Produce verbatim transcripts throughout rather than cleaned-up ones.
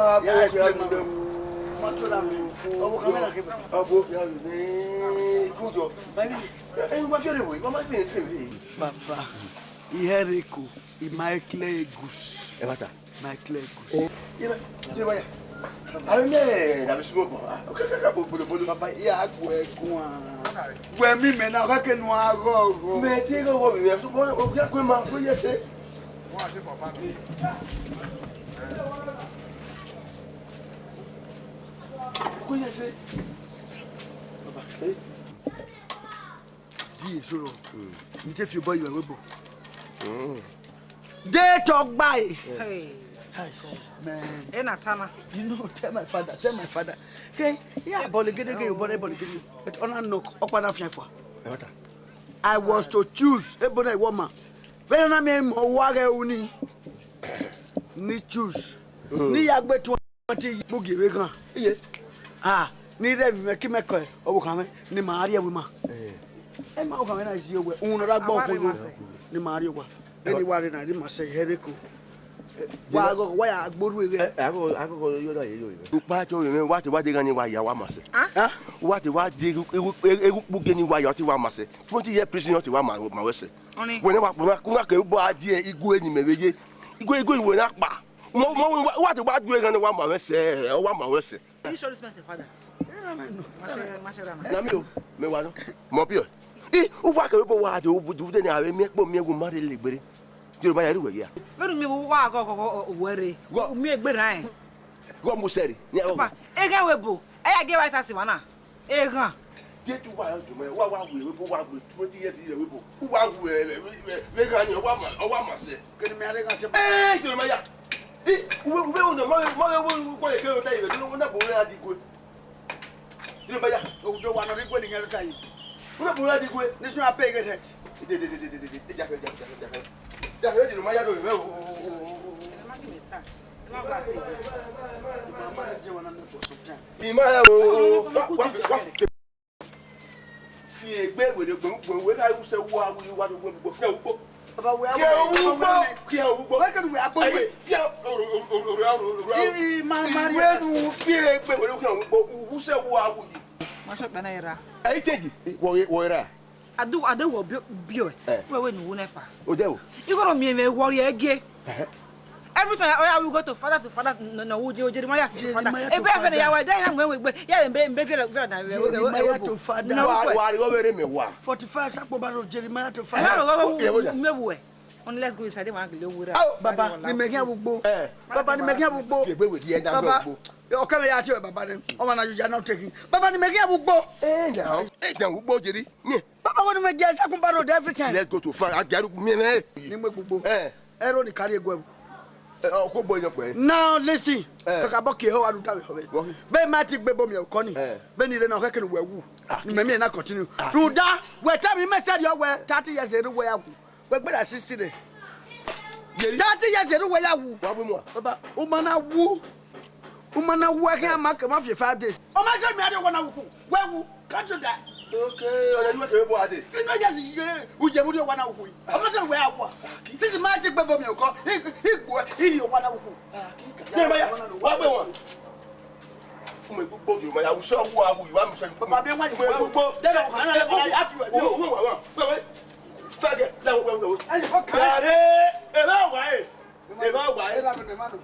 wa, ya explain, ma. Ma to da mi. Ọvbokhan mwẹ na khe, baba. Ọvbokhan mwẹ, good job. Baby. Eh, eh, wa fiẹrẹ vbe, wa ma fiẹrẹ vbe. Baba, I hẹ rre Eko, I ma clear goose. Ẹmwata. Ma clear goose. Eh, ye ba, ye ba ya. Avbe mẹ na be sumo bọ. Ah, ka, ka, ka, bo, bo, bo. Baba, I a gu ẹ guan. Wẹ mi mẹ na, ọ khẹke ne u a ghọghọ. Mẹ te ghọghọ vbe mẹ, o ya gu ẹ ma, gu ẹ ye ẹse. Gu ẹ ye ẹse. Baba, eh. Die so rọ. Mm. Mi te fi obọ ye ẹvbo ebo. Mm. De tọ gba e. Yeah. Hey. Hi, man. E na ta na. You know, tell my father, tell my father. Okay, yeah, bọlegedege, you bọle bọlegede. But ọ na knock, ọkpa na fian fua. Ẹmwata. I was to choose, ebo na iwọ ma. Vbene na miẹn mọ wa ghẹ uni. Ni choose. Mm. Ni ya gbe twenty years, mu gie vbe ghan. Iye. Ah, ni rẹ emwi mwẹ ke imẹ kẹ ọvbokhan mwẹ, ne ima rrie ẹvbo ima. Eh. Ẹ ma ọvbokhan mwẹ na zi owẹ, uhunmwu ne ọ ra gbe Awa ọkhuo rre ma sẹ. Ne ima rrie owa. Vbene I wa rre na, ne ima sẹ, I hẹ rre Eko. Wa ghọghọ, wa ya gbe orhu ẹghẹ. Eh, aghọghọ, aghọghọ yo na ye yo. Ukpa cho mwẹ, wa te wa de ghan ni wa ya wa ma sẹ. Ah? Ah? Wa te wa de eghu, eghu, eghu kpugie ni wa ya, ọ te wa ma sẹ. Twenty year prison, ọ te wa ma, ma wẹ sẹ. Ọni. Wẹ ne wa, wẹ ne wa, wẹ ne wa ke bọ a die igue ni mẹ vbe ye. Igue, igue wẹ na kpa. Mo, mo, wa, wa te wa du eghan ne wa ma mwẹ sẹ, ọ wa ma mwẹ sẹ. Can you show this man your father? Yeah, man. Ma share, ma share, man. Na mi o, mẹ wa nọ. Mọ biẹ. I, u wa kẹ vbe bọ wa de, u de ne a vbe miẹn kpo miẹn wu ma rre le gbere. Jẹ ba ya ru wẹ ya. Vbene u miẹn vbe wa gọ, gọ, gọ, wẹ rre. Gọ. U miẹn egbe rran. Gọ mu sẹri. Ni a gọ. Papa, eghan wẹ bo. Ẹ ya gie wa ta si wa na. Eghan. Jesu wa do mẹ, wa, wa wu ẹvbo ebo, wa wu twenty years ye ẹvbo ebo. U wa wu, eh, eh, eh, eh, vbe gha ni, ọ wa ma, ọ wa ma sẹ. Kene mẹ a rre gha te ba. Eh, Jeremiah. I, u vbe, u vbe, u vbe, ma, ma, ma, ma, kọ ye ke o ta ye, u na bo ya di gue. Jeremiah. O do wa nọ ri gue ni yan ta ye. U na bo ya di gue. Ni so a pay get head. De, de, de, de, de, de, de, de, ja, ja, ja, ja, ja. Ja, Jeremiah do, o, o, o, o, o. Ẹ ma ghi mẹ ta. Ẹ ma gba stage. Ẹ ma, ma, ma, je wa na me for some time. Ẹ ma ya o, wa, wa, wa, fi egbe wẹ ne gbẹn, gbẹn wẹ gha ru sẹ wa wu wa do gbẹn gbogbo fian ugbo. Baba, wẹ a fian wẹ, ugbo, baba, wẹ fian ugbo. Wẹ kẹdu wẹ a gbọ wẹ. Aye, fian oro, oro, oro, oro, oro. I, i, ma, ma, wẹ nu fian egbe wẹ ne fian ugbo, u sẹ wa wu yi. Ma sọ pé na era. Ẹ i change, wọ, wọ era. Adu, ade wọ bio, bio. Eh. Wẹ wẹ nu wu ne pa. O de o. Igoro mi me wọ ye ge. Eh. Every time, oh yeah, we go to father to father, no, no, we, we, Jeremiah to father. Jeremiah to father. Ebe fẹ ne ya wa, de ya mu egbe, ya mbe, mbe fẹ, fẹ na, we, we, we, Jeremiah to father. No, wa, we, wa, wa, we, me wa. Forty-five sakpo baro, Jeremiah to father. Eh, we, we, we, me we. Only let's go inside, they want to go. Baba, ni mẹ khian vbe ugbo. Eh. Baba, ni mẹ khian vbe ugbo. Fi egbe wẹ di ẹ na vbe ugbo. Baba, okay, me ya tell baba then. Ọmọ na you are not taking. Baba, ni mẹ khian vbe ugbo. Eh, now. Eh, now ugbo, Jerry. Me. Baba, wẹ ne u mwẹ gie sakun ba road every time. Let's go to far. A dia ru mi nẹ. Ni mu egbugbo. Eh. Ẹro ni kari eguẹ. Eh, ọ kugbo yan pẹ. Now listen. Eh. Kakabọ ke ho aru dave ho. What? Be ma ti gbe ebo miẹn okọ ni. Eh. Be ni re na khẹke ne uwẹ wu. Ah, ni mẹ mi na continue. Ah. Rhunmwuda, wẹ tell me, mẹ sẹ rriọ wẹ thirty years ere uwẹ ya wu. Wẹ gbe da sixty re. Yeri. Thirty years ere uwẹ ya wu. Wa gbe mu a. Baba, u ma na wu. U ma na wu ẹkẹ a ma ke ma fi five days. Ọ ma sẹ mi a rrie owa na wu ku. Wẹ wu, can't you die? Okay, ọ ya yu ẹkẹ vbe ebo a dee. Inu ya si ye, u ye vbe rrie owa na wu ku. Ọ ma sẹ wẹ a wu a. Since ma ti gbe ebo miẹn okọ, i, i gbe, i rrie owa na wu ku. Jeremiah, wa gbe wọn. Umu egbugbo Jeremiah, u sẹ wu a wu, you are missing. Baba, mi wa, mu egbugbo. Then I can, I, I, I feel it. Umu, umu, umu, umu. Fẹgẹ, lẹ wẹ wẹ wẹ. Ayi, okay. Yare, ẹ bá wà ẹ. Ẹ bá wà ẹ. Ẹ bá wà ẹ.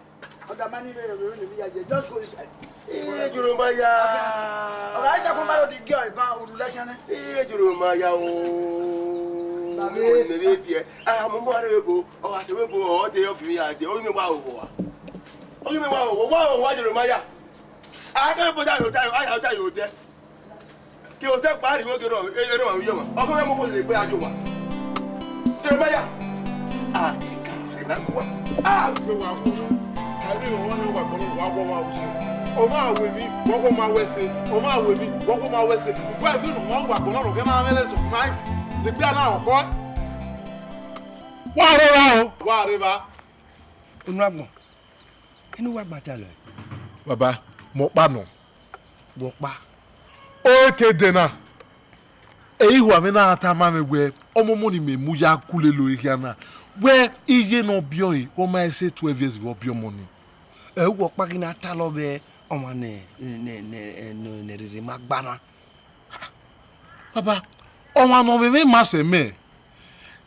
Ọ̀dà máa ní ilé ìwé ní bí ayé. Just go inside. Ee, Jeremiah. Ọ̀gá, ẹ ṣe kó má lọ di gé ọ̀ ìbá olùlẹ́kẹ́ ní. Ee, Jeremiah o. Bàbá. Mo ní bẹ́ẹ̀ bí ẹ. Ah, mo mú ara ẹ bò. Ọ̀gá, ṣe wé bò. Ọ̀ tẹ ọ̀fìn mi àjẹ. Orí mi wà òwò wa. Orí mi wà òwò. Wà òwò wa, Jeremiah. Akẹ́rẹ́ bó dá yòó dá yòó. Ayà ó dá yòó jẹ. Ke otọ kpa rhie igho ke erha ọmwa ye owa. Ọ khẹ mwẹ mu okhuo lele egbe a ye owa. Jeremaya. A, ena guwa. A, ye owa guwa. Ka vbe owa ne wa gbọnọ, wa guwa ma wẹ ẹse. Ọ ma wẹ emwi, wa guwa ma wẹ ẹse. Ọ ma wẹ emwi, wa guwa ma wẹ ẹse. Ugbẹn vbene ọ ma wa gbọnọ, ọ ghẹ ma mwẹ lẹsọ ma. Egbe a na rhọkọ. Wa rre evba o. Wa rre evba. Unu agbọn, inu wa gba talọ? Baba, mẹ ọkpa nọ. Wẹ ọkpa? Ore ke dẹ na, ẹ i hu amwẹ na tama mwẹ wẹẹ, ọmọmọ ni mẹ mu ya ku lele ore khian na, wẹẹ iye ne ọ biẹ ọre, ọ ma ẹse twelve years vbe ọ biẹ ọmọ ni. Ẹ, wẹ ọkpa ghi na talọ vbe ọmwa ne, ne, ne, ne, ne rere ma gba na. Baba, ọmwa ne ọ mwẹ emwa sẹ mẹ,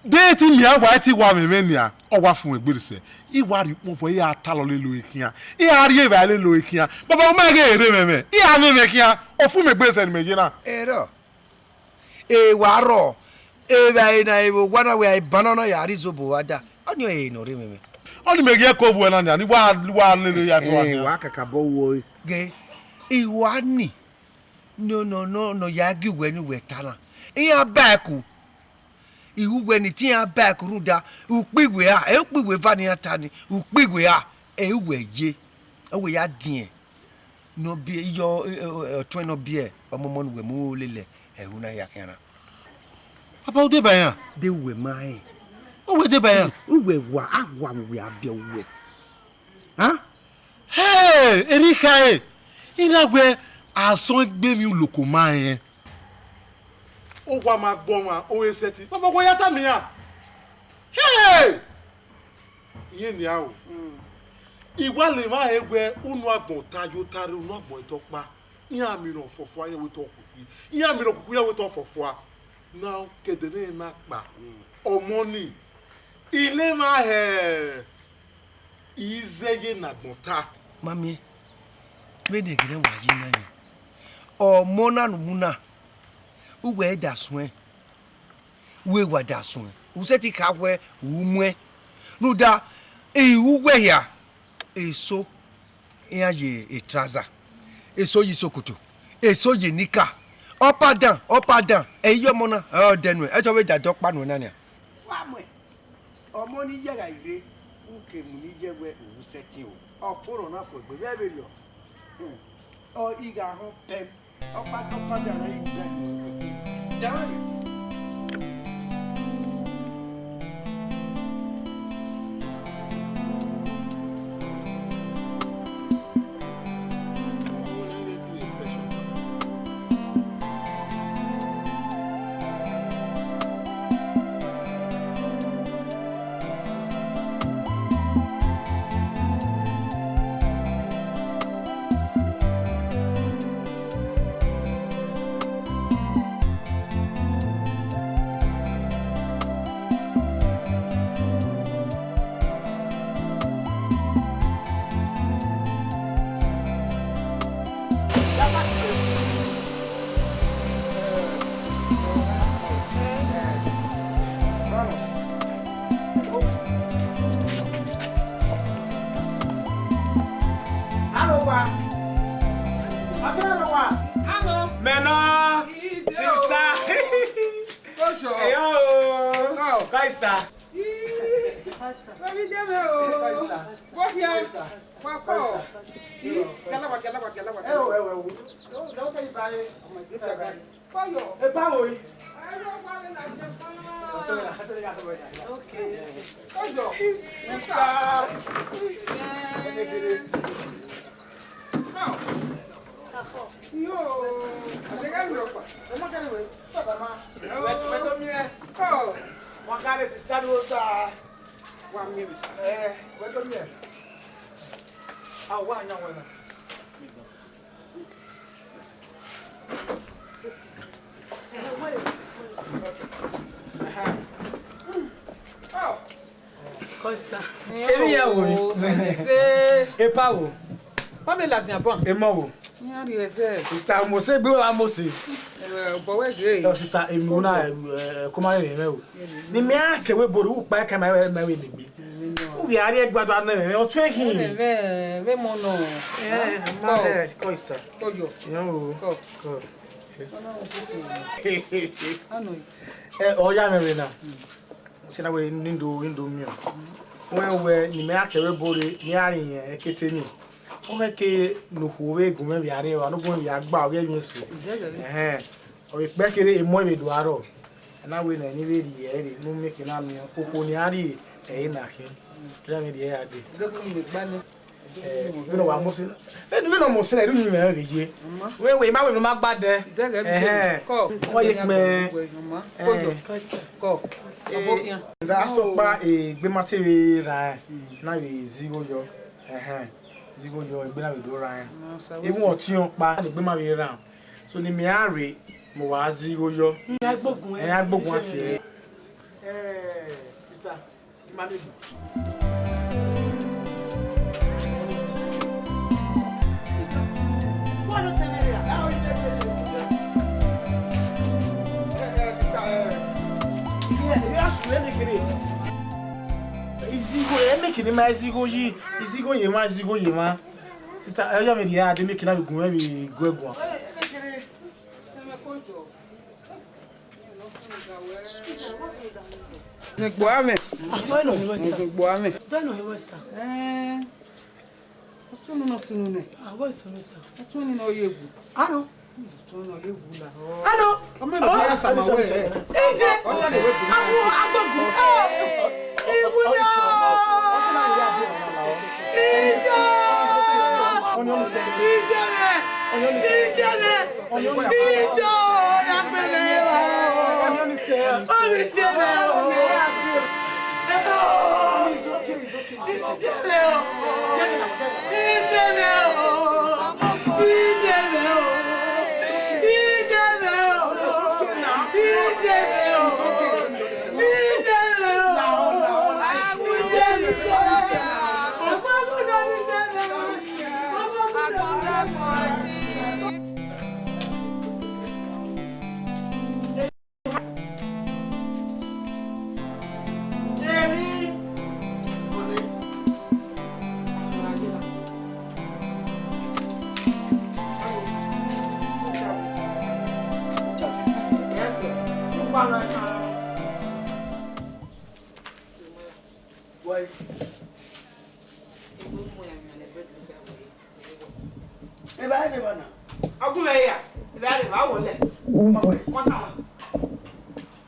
de te I miẹn, wa te I wa mwẹ emwa nian, ọ wa fun egbe sẹ. I wa rhie ukpọn fua, I ra talọ lele ore khian, I ra rhie evbare lele ore khian. Baba, ọ ma ghe rre mwẹ mwẹ, I ra mwẹ mwẹ khian, ọ fun mẹ egbe sẹ ne imẹ ye na. Erọ, e wa rrọọ, evbare na, evbe owa na wẹ a i ban na, ọ na ya rre izobo vbe ada, ọnii ọre ne ọ rre mwẹ mwẹ. Ọnii mẹ ghi ẹko vuẹ na nian, ne I wa, wa lele ya fua nian. Wa kakabọ wo ẹre. Ghe, I wa ni, nọ, nọ, nọ, nọ ya gie uwẹ ne uwẹ ta na. Iran ba ẹko. I ru uwẹ ni te iran ba ẹko rhunmwuda ukpigho a, ẹ ukpigho eva ne iran ta ni, ukpigho a, ẹ uwẹ ye, ọ wẹ ya diẹn. Ne ọ biẹ, iyọ, ẹ, ẹ, ọtuẹn ne ọ biẹ, ọmọmọ ne uwẹ mu lele ẹvbo na ya khian na. Baba, u deba iran? De uwẹ ma rẹn? Uwẹ deba iran? Uwẹ wa, a wa vbe uwẹ a biẹ uwẹ. Ha? Hey, erha khare, I na wẹẹ asọn egbe emwi uloko ma rẹn. Owa ma gbe ọmwa, ore sẹtin. Baba, wa ya tama iran. Hey! Iye nian o. I wa lele emwa hẹ wẹẹ unu agbọn ta ye ota rre, unu agbọn ẹdẹ ọkpa. Iran miẹn ne ọ fọfua, iran wẹ te ọ khuikhui. Iran miẹn ne ọ khuikhui, iran wẹ te ọ fọfua. Na kẹdẹ ne na kpa. Ọmọ ni, I lele emwa hẹ. I zẹ ye ne agbọn ta. Ma miẹn, vbene ẹghẹ ne wa ye na yan, ọmọ na ne u mu na, uwẹ i da suẹn, wẹ wa da suẹn, u sẹtin kha wẹẹ u muẹn, rhunmwuda, uwẹ hia, eso, iran ye trouser, eso ye isokoto, eso ye knicker, up and down, up and down, ẹ i ye ọmọ na, ọ dẹ nuẹn, ẹdẹ ọ vbe da ẹdẹ ọkpa nuẹn na nian. Wa muẹn, ọmọ ni ya gha rre, u ke mu ni ye wẹẹ u ru sẹtin o. Ọ fo na fo egbe vbe vberriọ. Hmm. Ọ i gha họn pẹm. Ọkpa tọkpa da na i gbe. Da na ye. Aro wa. Aro wa. Aro. Mẹ nọ. Sister. Kojo. Eyo. Kojo. Sister. Ii. Omi jẹ mẹ o. Sister. Wọ́n fi hàn. Sister. Wọ́n kọ́. Ii. Galawa, galawa, galawa. Ẹ wo, ẹ wo, ẹ wo. Don't, don't take it by. Kojo. Ẹ bá wo yìí. Okay. Kojo. Sister. Yo. Ẹ má kẹ́rì wẹ̀. Bàbá ma. Wẹ̀, wẹ̀ tó mi ẹ. Wọn ká lè sister ló ta. Wà mí. Ẹ, wẹ̀ tó mi ẹ. Àwọn àyàn wọn náà. Costa. Emi ya wo. Ese. Epa wo. Pamela ti abon. Emo wo. Ni a ri ese. Sister Mose gbe wa Mose. Eh, boy we dey. Yo, sister, emi wo na, eh, come on, eh, wo. Ni mi a ke we boru u pa ke ma we ma we ni gbe. U bi a ri egbadu na me, o tue hin. Ve, ve mo no. Eh, ma de, Costa. Kojo. Yo. Ko. Ko. Ẹ, ọ ya mwẹ vbe na. Sẹ na wẹ ne I do, ne I do miẹn. Wẹ wẹ ne imẹ gha kẹ vbe ebo rre, ne I gha rhie ẹkete ni. Ọ khẹke ne okhuo vbe gu mwẹ vbe a rre, ọ ne gu mwẹ vbe a gba, ọ ghi ẹmwẹ eso. Ẹhẹn. Ọ vbe kpẹ kere emọ vbe do arọ. Ẹ na wẹ ne eni vbe rhie ẹre ne u miẹn ke na miẹn okhuo ne a rhie ẹre na khin. Iran vbe rhie ẹre a dee. Vbene wa mose, vbene ọ mose na, erhunmwu mwẹ vbe ye. Wẹ wẹ, I ma wẹ ne u ma gba dẹ. Ẹhẹn. Ọ ye kpẹn. Ẹhẹn. Asọkpa egbe ma te vbe ra ẹn, na vbe zẹ igho yọ. Ẹhẹn. Zẹ igho yọ, egbe na vbe do ra ẹn. Even ọtiọnkpa, egbe ma vbe ra. So ne imẹ a rre, mu wa zẹ igho yọ. Ẹ ya gbogun, ẹ ya gbogun a tie. Eh, sister, ima mi bu. Eh, eh, sister, eh, yeah, yeah, yeah, make it. Izigho, ẹ make it, ma izigho yi, izigho ye ma, izigho ye ma. Sister, ẹ ya me dia, de make it na bi gun, ẹ bi gun ẹguan. Zẹgbe amẹ. Ah, why not, Western? Zẹgbe amẹ. Why not, Western? Eh. Osunu no sunu nẹ. Ah, why sunu, Western? Osunu no ye wu. Aro. Osunu no ye wu la. Aro. Ọmọ mi ya sama wẹ. Ije. Awo agbọgun. Iwu na. Ije. Ije. Ije. Ijo, ya pele o. Omi se o. Ijo o. Ijo o. Ijo o. Why? Eva ẹre va na. Ọgumwẹ ya, eva ẹre va wọlẹ. Ọmọ wẹ. Wọ́n tàn wọ́n.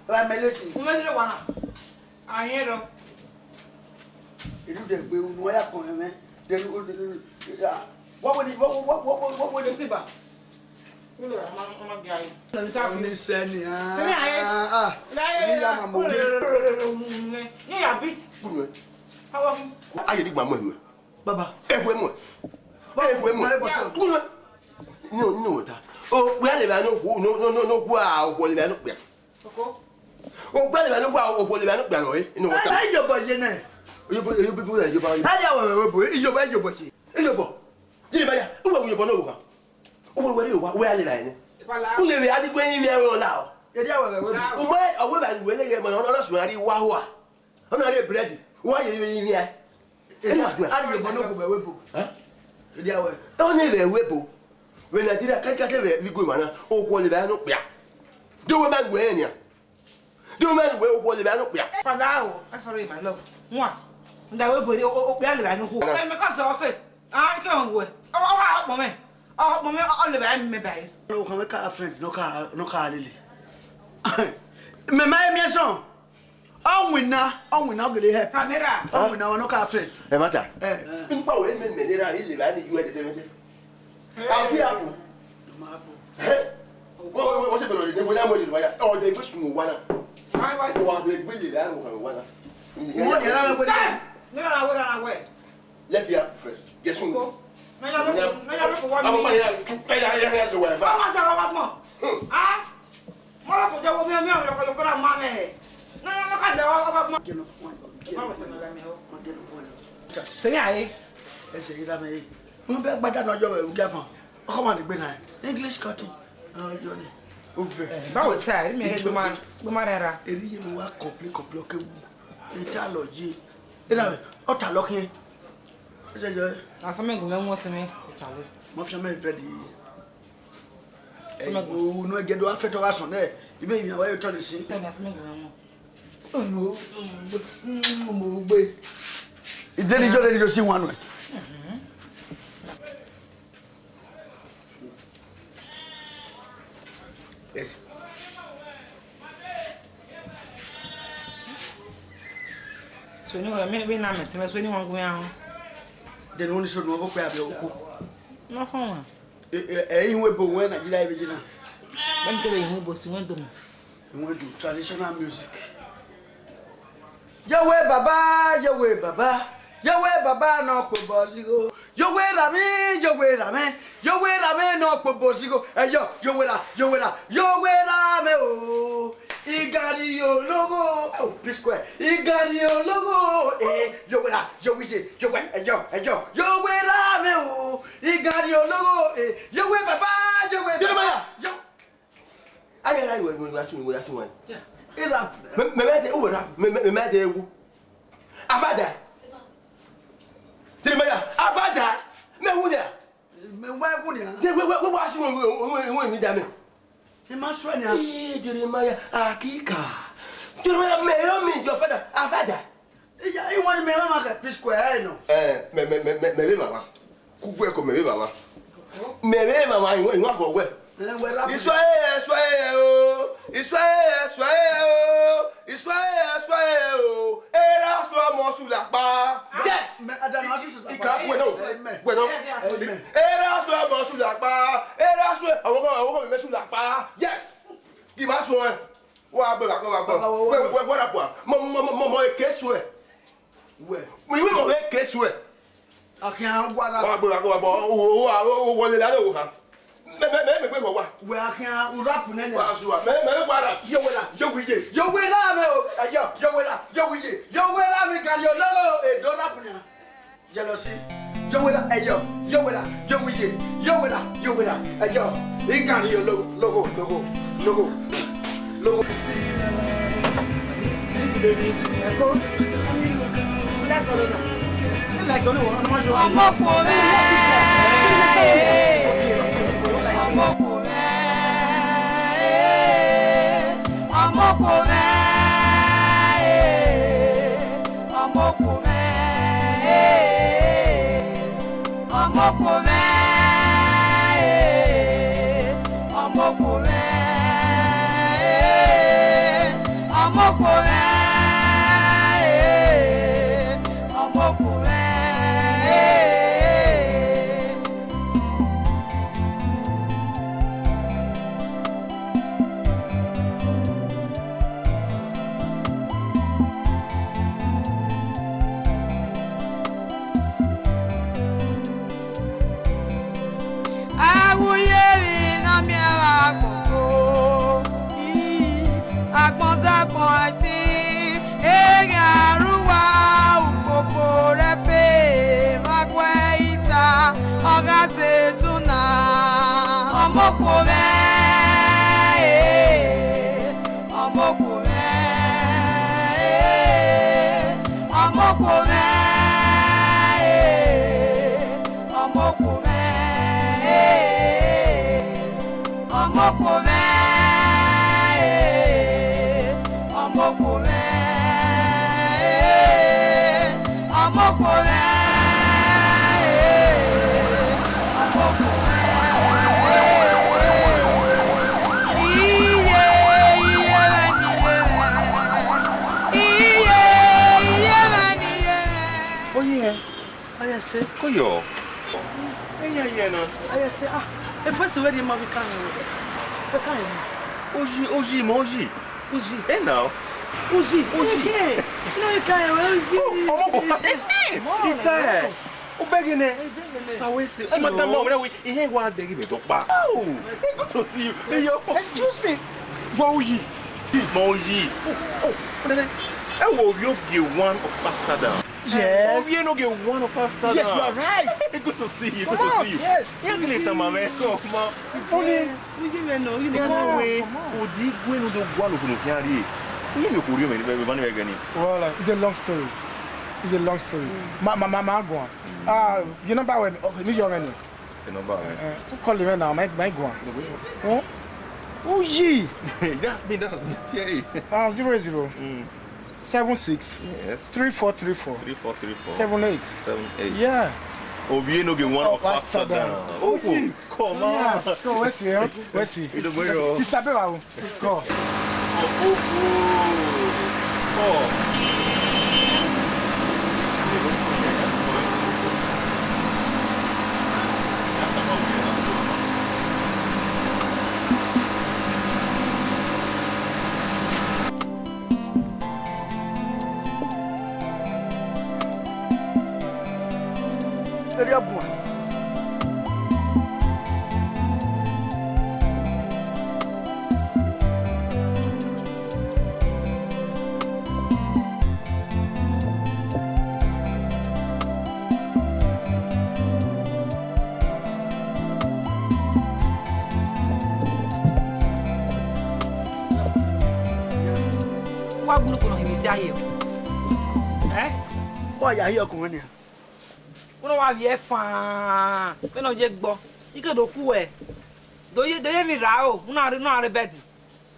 Eva mẹ lesi. Mo fẹ́ lè wà náà. Àyìn ẹ̀rọ. Ìlú dẹ̀ gbé unu ọ̀yà kan ẹ̀mẹ́. Dẹ̀rù ó dẹ̀rù. Wọ́n wọ ni, wọ́n wọ, wọ́n wọ, wọ́n wọ ni. Lọ sí ibà. Wúlò rẹ̀, ọmọ, ọmọ gẹ ayé. Oníṣẹ́ ni, ah. Sẹ́ni ayé. Ah, ah. Láyé. Ní ìyá màmú mi. Ní ìyá bí. Kúrò ẹ̀. Àwọn. Ayé ni gbàmọ́ ìwé. Baba. Ehwe mu. Ehwe mu. Baba, baba. Kunu. No, no, ta. O gbe ale ba no ku, no, no, no, no ku a, o gbe ale ba no gbe. Oko. O gbe ale ba no ku a, o gbe ale ba no gbe no, eh. No, ta. Ayi yo bo ye na. Yo bo, yo bo, yo bo. Ayi awe we bo, yo bo, yo bo ye. Yo bo. Ye ba ya. Uwe yo bo no wa. Uwe we yo wa, we ale ba ni. Ule we adi gbe yin mi awe ola o. Ye dia we we bo. Uwe, awe ba we le ye mo, no, no, so ari wa wa. Ọ na rre bread, wa ye vbe yin iran. Ena dua. A rhie obọ ne okhuo vbe ẹvbo ebo. Ẹ? Dia wẹ. Ọ na vbe ẹvbo ebo. Vbe Nigeria, kakaka vbe igue emwa na, okhuo le vbe aro okpia. Do we ma gu ẹre nian. Do we ma gu okhuo le vbe aro okpia. Father, oh, I'm sorry, my love. Mwa. Nda we bo okpia le vbe aro okhuo. Ẹ mẹ ka zọ ọse. A ke họn wẹ. Ọ wa ọkpọ mẹ. Ọkpọ mẹ ọ le vbe aro mẹ ba. No, can we call a friend? No call, no call lele. Mẹ ma emiẹsọn. Ọ winna, ọ winna, ọ gele help. Camera. Ọ winna, ọ nọ ka friend. Ẹ mata. Eh. N pa wẹ mẹ mẹ nira, i le ba ni ju ẹdẹdẹ mẹ. Asi apu. Ma apu. Ẹ. Wọ́n wọ́n wọ́n ṣe bẹ̀rẹ̀ ọ̀dẹ̀ wọ́n yà wọ́n yìí wáyà. Ọ̀dẹ̀ gbé sùn wà náà. Wọ́n wá gbé lè rà wọ́n wà náà. Wọ́n yàrá wẹ̀ wẹ̀. Nira na wẹ̀ na wẹ̀. Let me up first. Guess who? Ko. Na ya ro, na ya ro ko wa mi. Abo pa ya, ya ya ya ya do wa fa. Ọmọ ta wa gbọn. Ah. Mo ro ko jẹ wo mi mi ọmọ ko ko ra ma me. Na na na ka da wa wa gbọn. Sẹ ya e. Ẹ sẹ yi ra me. Mo fẹ́ gbada na yo we ga fan. Ọkọ ma ni gbe na. English cutting. Ah, yo ni. O fẹ́. Báwo sa rí mi he do ma do ma rẹra. Eri ye mo wa complain complain ke wu. E ta lọ ye. E da me. Ọ ta lọ kiẹn. Ẹ sẹ yọ. Asọ mẹ gun mẹ wọn ti mi. Ìtàlẹ. Mo fi mẹ bread yi. Sọmọ ẹgbẹ. Unu ẹgẹdẹ wa fẹtọ gha sọn nẹ, ibe emian wa ye otọ ni sin. Tẹmẹ sọmọ ẹgbẹ wọn. Unu, unu, unu gbe. Ide ni yo, de ni yo si wan nuẹ. So ni wẹ, mẹ vbe na mẹ tẹmẹ, so ni wọn gun ya họn. Dẹn unu so nu ọkọ kpẹ abi ọkọ. Nọ họn wa. Ẹ, ẹ, ẹ, ihun ebo wẹ Nigeria ebe jina. Bẹni kevbe ihun ebo si wẹn do mẹ. Ihun ebo traditional music. Yowe baba, yowe baba, yowe baba nọ kpobọ zigho. Yowe ra mwẹ, yowe ra mwẹ, yowe ra mwẹ nọ kpobọ zigho. Ẹyọ, yowe ra, yowe ra, yowe ra mwẹ o. Igari ologho, oh, P Square. Igari ologho, eh, yowe ra, yowe ye, yowe, ẹyọ, ẹyọ, yowe ra mwẹ o. Igari ologho, eh, yowe baba, yowe baba. Jeremiah! Yo. Aye, aye, we, we, we asu, we asu, we. Yeah. Ira. Me, me, me de, uwe ra, me, me, me, me de wu. Avada. Jeremiah, avada. Me wu ya. Me wa wu ya. De, we, we, we, we asu, we, we, we, we, mi da me. I ma suẹ nia. Ee, Jeremiah, akika. Jeremiah, me, yo, mi, your father, avada. Iya, iwan mẹ mama kẹ P Square ẹ nọ. Ẹ, mẹ, mẹ, mẹ, mẹ, mẹ vbe mama. Ku wẹ ko mẹ vbe mama. Mẹ vbe mama, iwan, iwan ko wẹ. Ẹ, wẹ ra. Isuae, isuae o. Isuae, isuae o. Isuae, isuae o. Erha suẹ ọmọ su lakpa. Yes. Mẹ, ada na su su lakpa. Ika wẹ no. Amen. Wẹ no. Amen. Erha suẹ ọmọ su lakpa. Erha suẹ, ọwọ, ọwọ, ọwọ, mẹ su lakpa. Yes. Ghi ma suẹn. Wa gbe gha, wa gbe. Baba, wa, wa, wẹ, wẹ, wa ra bua. Mọ, mọ, mọ, mọ, mọ, eke suẹ. Wẹ. Mo iwe mọ eke suẹ. Akhian wa ra. Wa gbe gha, wa gbe. O, o, o, o, o, wọle la, o ha. Mẹ, mẹ, mẹ, mẹ gbe wa. Wẹ akhian u rap nene. Wa su wa. Mẹ, mẹ, wa ra. Yo wẹ la, yo wi ye. Yo wẹ la mẹ o. Ayo, yo wẹ la, yo wi ye. Yo wẹ la mi ga yo lo, e do rap nene. Jealousy. Yo wẹ la, ẹyọ, yo wẹ la, yo wi ye, yo wẹ la, yo wẹ la, ẹyọ. Igari yo logo, logo, logo, logo, logo. Ọmọ kò rẹ, ọmọ kò rẹ, ọmọ kò rẹ. Ọmọ kò rẹ, ọmọ kò rẹ, ọmọ kò rẹ, ọmọ kò rẹ, ọmọ kò rẹ. Awuyevbi ne ọ miẹn vbe agbọn ko, agbọn zagbọn ẹtin, eghan rre uwa ukpokpo rẹ fe, vbe aguẹ ita, ọ gha zẹ etu na, ọmọ okhuo mwẹ, eh. Ọmọ okhuo mwẹ, eh, ọmọ okhuo mwẹ, eh, ọmọ okhuo mwẹ, eh, ọmọ okhuo mwẹ, eh, ọmọ okhuo mwẹ, eh, ọmọ okhuo mwẹ, eh, ọmọ okhuo mwẹ, eh. Iye, iye mwẹ ne iye mwẹ. Iye, iye mwẹ ne iye mwẹ. Oyi hẹ? Aya ẹse. Koyo. Eya ye na. Aya ẹse, ah, efẹsẹ wẹ rhie ma vbe ka hẹ. Vbe ka hẹ. Oyi, oyi ma oyi. Uyi. Ẹ na. Uyi, uyi. Eke. No, ika hẹ, uyi. Ọmọ bọ. Ita ẹ. U bẹghe nẹ. Sa wẹ se, u ma tama wẹ, wẹ, ihe wa de ghi vbe dọkpa. Oh, it's good to see you. Hey, yo. Excuse me. Wa uyi. Ma uyi. Oh, oh, ẹ wo, you be one of us, Tada. Yes. Oh, you no get one of us, Tada. Yes, you are right. It's good to see you. Good to see you. Yes. Come on, yes. Come on. Only. Uyi mwẹ nọ, uyi mwẹ nọ. Come on. Odi gue nu do gua lo kunu kian rie. Uyi mwẹ ko rie mwẹ, mwẹ, mwẹ, mwẹ gani. Well, uh, it's a long story. It's a long story. Ma, ma, ma, ma go on. Ah, your number wẹ, okay, mi yọ mwẹ nẹ. The number, man. Uh, who call him now? My, my go on. Who? Who ye? That's me, that's me. Thierry. Ah, zero zero. Mm. Seven six. Yes. Three four three four. Three four three four. Seven eight. Seven eight. Yeah. Ovie no get one of us down. Oh, come on. Yeah. So, where's he? Where's he? Sister Beba. Kọ. Erriọ buan. Wa gburu kunu hin mẹ isi aye. Eh? Wa ya hiẹ ọkun mwẹ nian. Wẹ ne ọ wa vbiẹ fan, vbene ọ ye gbọ, I ke do khuẹ. Do ye, do ye emwi rra o, u na rre, u na rre bed.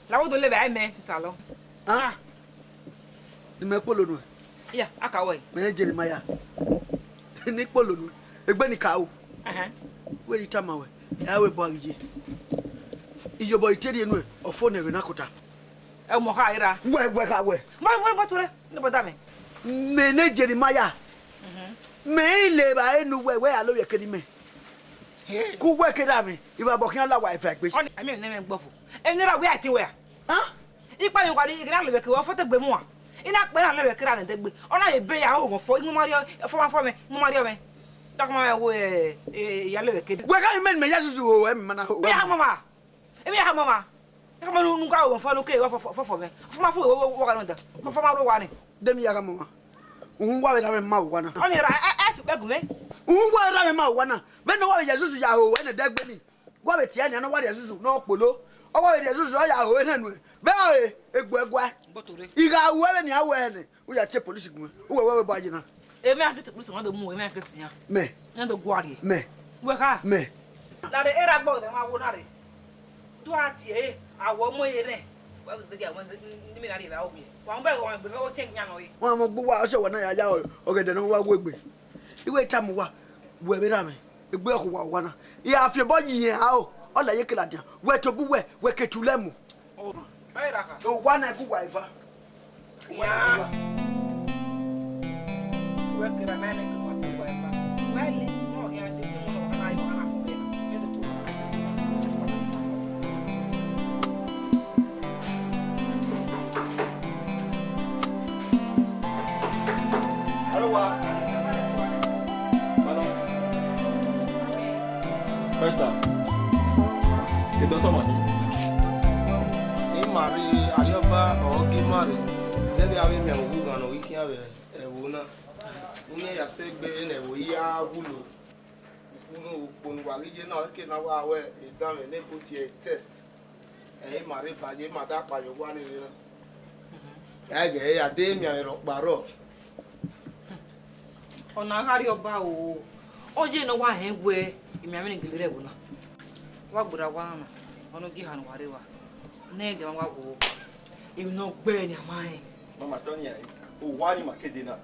La wo do le vbe a mẹ, talọ. Ah, ne imẹ kpolo nuẹn. Iya, a ka wẹ. Mẹ ne Jeremaia. Ne I kpolo nuẹn. Egbe ne I ka ru. Ẹhẹn. Wẹ ne I tama wẹ, ẹ i re obọ a ghi ye. Iyobọ I te rhie nuẹn, ọ fo nẹ vbe na kota. Ẹ mọ kha ira. Wẹ, wẹ kha wẹ. Mọ, mọ, mọ to re, ne bọda mẹ. Mẹ ne Jeremaia. Mhm. Mẹ i le evbare ne uwẹ, wẹ ya lo vbe kere imẹ. Hey. Ku wẹ kere amẹ, ivbabọ khian la wa eva egbe. Ọni, amẹ ne mẹ gbọvo. Eni ra wẹ a tin wẹ a? Hàn? Ikpa ni wa ri, ighe na lo vbe kere, ọ fo te gbe mu a. I na kpe na lo vbe kere amẹ dẹgbe. Ọ na ye ebe ya ho wọn fo, I mu ma rriọ, fo ma fo mẹ, I mu ma rriọ mẹ. Dọkọ ma mẹ wo, eh, eh, ya lo vbe kere. Wẹ gha mẹ ne mẹ ya zuzu ho, ẹ mẹ ma na ho. Mẹ ya ha mama. Emwi ya ha mama. Eka ma nu, nu ka wo fo nu ke fo, fo, fo, fo mẹ. Fo ma fo wo, wo, wo ka nu da. Fo, fo ma ro wa ni. De mi ya gha mama. Uhun wa vbe ra mẹ ma owa na. Ọni ra, ẹ, ẹ, fi kpẹ gu mẹ. Uhun wa vbe ra mẹ ma owa na. Vbene wa vbe ya zuzu ya ho, ẹnẹ dẹgbe ni. Wa vbe tie ẹnẹ, wa rhie zuzu ne ọ kpolo. Ọ wa vbe rhie zuzu, ọ ya ho enẹ nuẹn. Vbe ọ re, egbe ẹguae. Igha ru ẹvbo ne a ru ẹnẹ. U ya tie police gun, u wẹ wẹ wẹ ba ye na. Emwi a ke te police wan do mu, emwi a ke te yan. Mẹ. Yan do guarre. Mẹ. Wẹ kha. Mẹ. La re era gbọ de ma wo na re. Do a tie e, a wọ mu ye rẹ. Wa ze ge a wẹ ni mi na re ba o bi. Wa mu ba wa gbe o change yan nọ ye. Wa mu gbu wa, ọsẹ wa na ya ya ọgẹdẹ ne wa wo egbe. Iwe ta mu wa, wẹ vbe ra mẹ. Egbe ọkhu wa wa na. I a fi obọ yi yẹn a o. Ọ la ye ke ladian. Wẹ to bu wẹ, wẹ ke tu lẹ mu. Owa na gu wa eva. Owa na gu wa. Aro wa. Madam. Esther. The doctor ma khin. I ma rre Arriọba ọ ghi ma rre. Zẹvbe avbe emianmwẹ ughughan ne ọ ghi khian vbe ẹvbo na. U miẹn ya sẹ egbe vbene ẹvbo hia wulo. Unu ukpo ne uwa ghi ye na, ọ ke na wa wẹ edanmwẹ ne ebo tie test. Ẹ i ma rre ba ye, ma da kpa ye owa ni rre na. Ẹghẹ ya de emianmwẹ rhọkpa rrọọ. Ọna gha rrie ọba o. Ọ ye ne ọ wa hẹn wẹ emianmwẹ ni gele rre ẹvbo na. Wa gberra owa na na, ọ ne ogie eha ne uwa rre evba. Nẹ dian wa wo. Emwi ne ọ gbe ne a ma rẹn. Mama, tọ nia, owa ni ma kede na.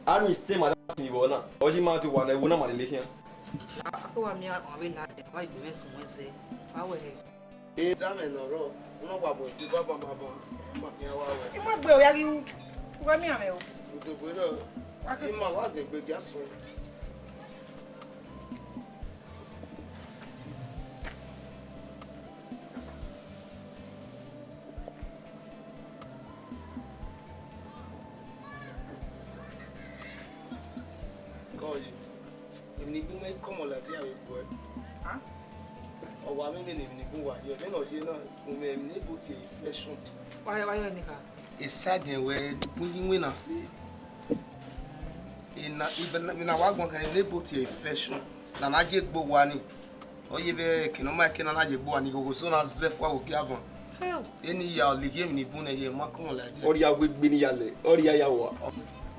A ni sẹ ma da khin vbe ọna. Ọ ye ma te owa na, ẹvbo na ma lele khian. A ko wa miẹn ọmwa vbe ladian, wa gbe mwẹ sun ẹzẹ, wa wẹ hẹ. Edanmwẹ ne ọ rrọọ, ne ọ wa bu ẹdẹ baba baba, ma khian wa wẹ. I ma gbe o ya ghi ru, u gha miẹn amẹ o. Odogbe rrọọ, I ma wa zẹ egbe gia suẹn. Kọ ye, emwi ne I bu mwẹ, I kọmọ ladian vbe bu ẹe. Ọ wa mwẹ emwi ne I bu uwa ye, vbene ọ ye na, u mwẹ emwi ne ebo tie infection. Wa ye, wa ye ọnii kha. Esagiẹn wẹ gun ye iwinna sẹ. Ena, emwi ne a wa guan khẹ ne ebo tie infection, ne a na ye egbe owa ni. Ọ ye vbe eke ne ọ ma eke ne a na ye egbe owa ni, ighogho eso na zẹ fua vbe ogie avan. Hell. Eni ya ọ lele emwi ne I bu nẹ ye, ma kọmọ ladian. Ọ rhia wegbe ne I ya lẹ, ọ rhia ya wa.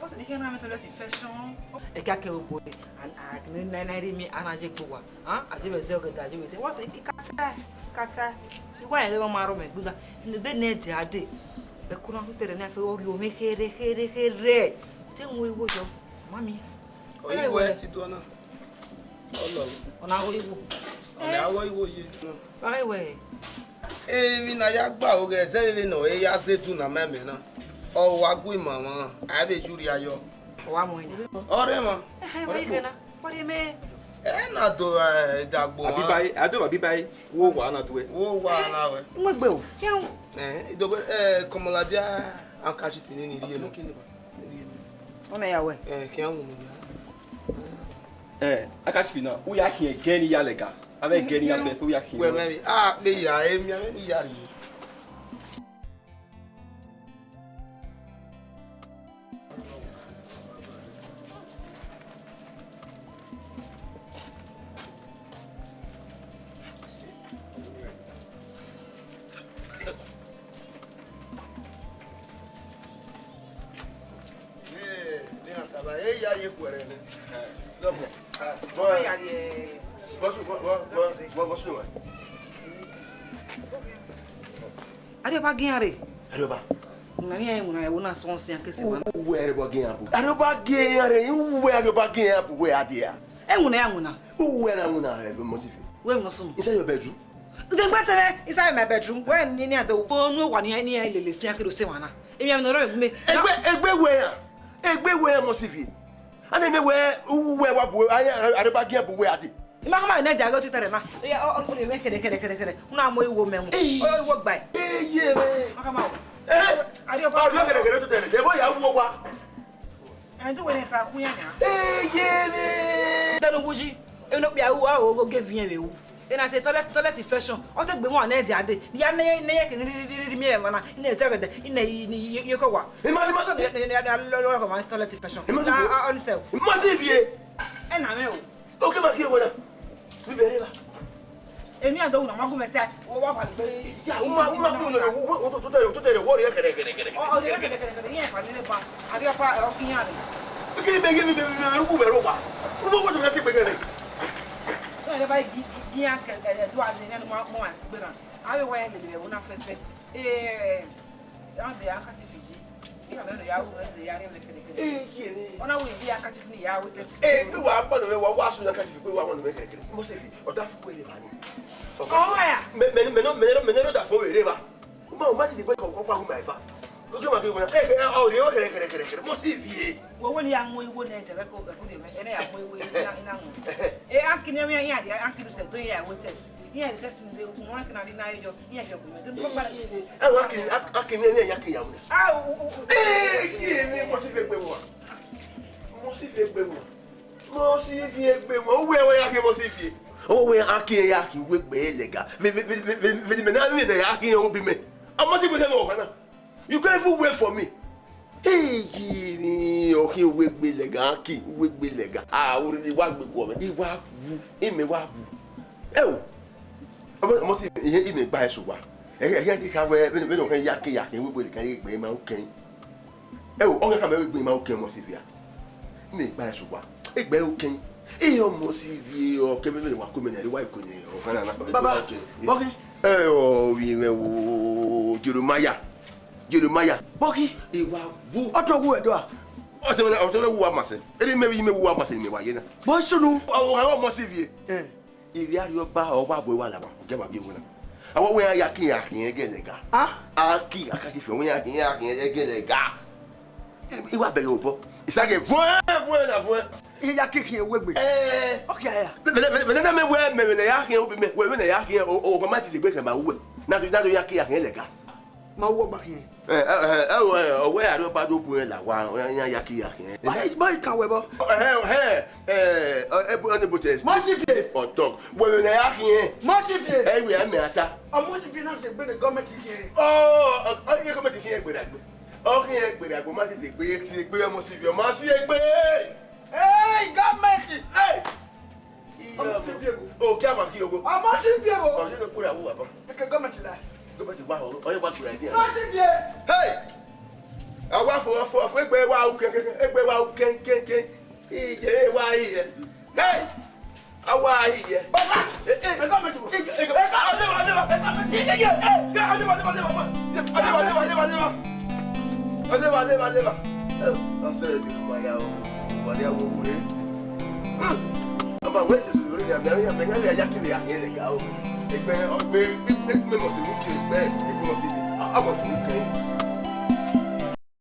What's the difference between toilet infection? Ẹ ka kẹ obo, and, and, na, na, ri mi, a na ye gbe uwa. Huh? A ye vbe zẹ ọgẹdẹ, a ye vbe te. What's it? Kata, kata. Iwa ere ma ro me gbe ga. Ni be ne dia de. Be kuna ku tere na fe o ri o me khere, khere, khere. Te mu iwo yo. Mami. Oyiwo ẹ ti do na. Ọlọ. Ọna gho iwo. Ọna gho iwo ye. Ba we. Emwi ne a ya gba aro ghẹ zẹ vbene ọ ya zẹ edu na ma ẹmwẹ na, ọ wa gu ima mwa, a vbe ye urria yọ. Ọ wa mu ẹn. Ọ rre emwa. Ẹhẹn, wa ye na, wa ye mẹ. Ẹ na do vba ẹdagbo mwa. Abibae, a do vba Abibae, wo wa na tuẹ. Wo wa na wẹ. Mu egbe o, khian. Ẹ, idogbe, ẹ, kọmọladian handkerchief ni ni rhie nọ. Ọna ya wẹ. Ẹ, khian wu mu ya. Ẹ, handkerchief na, u ya khian ẹgẹ ne I ya lẹga. Avbe ẹgẹ ne I ya fẹfẹ, u ya khian. Wẹ mẹ vbe, a, vbe ya, emwi avbe ne I ya rhie. Arriọba, gie iran rre. Arriọba. Na iran iwinna ẹvbo na sọn sian kese wa. Uwẹ Arriọba gie iran bu. Arriọba gie iran rre, uwẹ Arriọba gie iran bu wẹ a dia. Ẹwinna ya winna. Uwẹ na winna rre, Mọsifi. Wẹ winna sunu. Inside your bedroom. Zẹ gbe tẹrẹ inside my bedroom. Wẹ ni ni ado. Onu wa ni ni lele sian kere se wa na. Emi am no ro me. Egbe egbe wẹ ya. Egbe wẹ ya Mọsifi. Ana me wẹ uwẹ wa bu, Arriọba gie bu wẹ a dia. Ima khama ne dia ghe otitẹ rẹ na. Ọ, ọ, ọ, mẹ kẹrẹ, kẹrẹ, kẹrẹ, kẹrẹ. Una mu iwo mẹ mu. Ee. Ọ, iwo gba. Ee, ye mẹ. Ima khama o. Ee. Arriọba. Ọ, kẹrẹ, kẹrẹ, otitẹ rẹ. Dẹ vbọ ya wu owa. Ẹ, do wẹ ne ta khu yan nia. Ee, ye mẹ. Danu wuji. Eno kpia u a o ge viẹn vbe u. Ena te toilet, toilet infection. Ọ te gbe wọn ne dia de. Ya ne, ne ye ke ni ri, ri, ri, ri mi ẹmọ na. Ine te gẹdẹ. Ine ye, ye, ye ko wa. Ima, ima. So ne, ne, ne, ne, lo, lo, ko ma toilet infection. Ima. A, a, on self. Ima si vie. Ẹ na mẹ o. Oke ma gie wẹ na. Mi bẹrẹ ba. Emi a do na ma gu mẹ ta. Wo wa fa gbe. Ya, u ma, u ma gu yo, wo, wo, to, to, to, to, to, wo ri kẹrẹ, kẹrẹ, kẹrẹ. Ọ, ọ, ri kẹrẹ, kẹrẹ, kẹrẹ. Iye fa ni le ba. A ri fa, ọ, ki yan re. Ki be, ki be, be, be, be, ku be ro ba. Ku bo, ku be si gbe kẹrẹ. Ẹ ba gi, gi, gi yan kẹrẹ, kẹrẹ, do a ni, ni ma, mo a gbe na. A be wa lele vbe ẹvbo na fẹfẹ. Eh, a be handkerchief yi. Iran mẹ ya ru, ya rre kẹrẹkẹrẹ. Eh, ye ne. Ọ na wẹ ibi handkerchief ni ya wẹ test. Eh, fi wa kpọnọ mẹ, wa, wa sun handkerchief, pe wa kpọnọ mẹ kẹrẹkẹrẹ. Mo se fi, ọ da fo wẹ rre ba ni. Ọ ya. Mẹ, mẹ, mẹ no, mẹ no, mẹ no da fo wẹ rre ba. U ma, u ma ti gbe kọ, kọ pa hu ma eva. Ojo ma ke wẹ. Eh, eh, ọ rre kẹrẹkẹrẹ, kẹrẹkẹrẹ. Mo se fi e. Wo wẹ ni ya mu iwo nẹ, tẹrẹ ko, ko de mẹ. Ẹ nẹ ya mu iwo, ina, ina mu. Eh, a kini mẹ ya, ya, a kini se do ya wẹ test. Iran test ni de, ukun wan kina ri na yo, iran yo kun. Ẹ wa kini, a, a kini ne ya ke ya wẹ. Ah, u, u, u. Eh, ye ne mo si fe gbe wa. Mo si fe gbe wa. Mo si fe gbe wa. Uwẹ wẹ ya ke mo si fe. O wẹ a ke ya ke wẹ gbe lẹga. Ve, ve, ve, ve, ve, ve, me na mi ne ya ke yo bi me. A mo si gbe ke no kana. You can't even wait for me. Hey, ni o ki wẹ gbe lẹga, ki wẹ gbe lẹga. Ah, o ri wa gbe guọ mẹ. I wa wu, imẹ wa wu. Ẹ o. Ọmọ, ọmọ si, iye imẹ gba ẹsẹ wa. Ẹ, ẹ, ẹ, ka wẹ, bẹ, bẹ, no kan ya ke ya ke wẹ gbe lẹga, gbe ma o kẹn. Ẹ o, ọ ka mẹ wẹ gbe ma o kẹn ọmọ si via. Imẹ gba ẹsẹ wa. Egbe o kẹn. Iye ọmọ si vie ọ kẹ mẹ wa ko mẹ na, wa ko nẹ, ọ kan na. Baba, okay. Bọkhi. Ẹ o, vi mẹ wo, Jeremiah. Jeremiah. Bọkhi. Iwa wu. Ọtọ wu ẹdọ a. Ọtọ mẹ, ọtọ mẹ wu wa ma sẹ. Eri mẹ vbe mẹ wu wa ma sẹ mẹ wa ye na. Bọ sunu. Ọ, ọ, ọ, ọmọ si vie. Eh. Ivbi Arriọba ọ wa bu wa lama. Ge ma bi wu na. Awọ wẹ ya ki ya khian gẹ lẹga. Ah. A ki, a ka si fi wẹ ya khian, ya khian gẹ lẹga. I wa bẹghe obọ. Isake vuẹn, vuẹn na vuẹn. I ya ki khian wegbe. Eh. Okay, ya. Mẹ, mẹ, mẹ, mẹ, mẹ, wẹ, mẹ, mẹ, ne ya khian obi mẹ. Wẹ, wẹ ne ya khian, o, o, ma ti degbe kẹ ma wẹ. Na do, na do ya ki ya khian lẹga. Ma wọ gba khian. Eh, eh, eh, eh, eh, ọ wẹ Arriọba do bu la wa, ọ ya, ya, ya ki ya khian. Ba, ba, i kan wẹ bọ. Eh, eh, eh, eh, eh, bu, ọ ne bu test. Ma si fi. Ọtọ. Wẹ, wẹ ne ya khian. Ma si fi. Eh, wẹ, ẹ mẹ ata. Ọmọ si fi na se gbe ne gọọmenti khian. Ọ, ọ, ọ, iye gọọmenti khian gbe dagbe. Ọ khian gbe dagbe, ma si se gbe, ti gbe, ọmọ si fi, ọmọ si gbe. Hey, gọọmenti! Hey! Ọmọ si fi ego. O kí a ma kí ego. Ọmọ si fi ego. Ọjọ́ ló kúrò àwọn bàbá. Eke gọọmenti la. Gọọmenti wa ọ̀rọ̀, ọyẹ́ wa kúrò àìsí. Ọmọ si fi e. Hey! A Wa fo, fo, fo, egbe wa u kẹnkẹn, egbe wa u kẹnkẹn. Iye wa iye. Hey! A wa iye. Baba! Eh, eh. Ẹ gọọmenti. Ẹ gọọmenti. Aleva, aleva, aleva. Aleva, aleva, aleva. Aleva, aleva, aleva, aleva. Aleva, aleva, aleva. Eh, na sẹ ẹre ma ya o. Wa ya wo wo re. Hmm. Ama wẹ Jesu yori ya, mẹ, mẹ, mẹ, mẹ, ya ki vbe ya kẹ lẹ ga o. Egbe, egbe, egbe, egbe must look egbe, egbe must be. A, a must look egbe.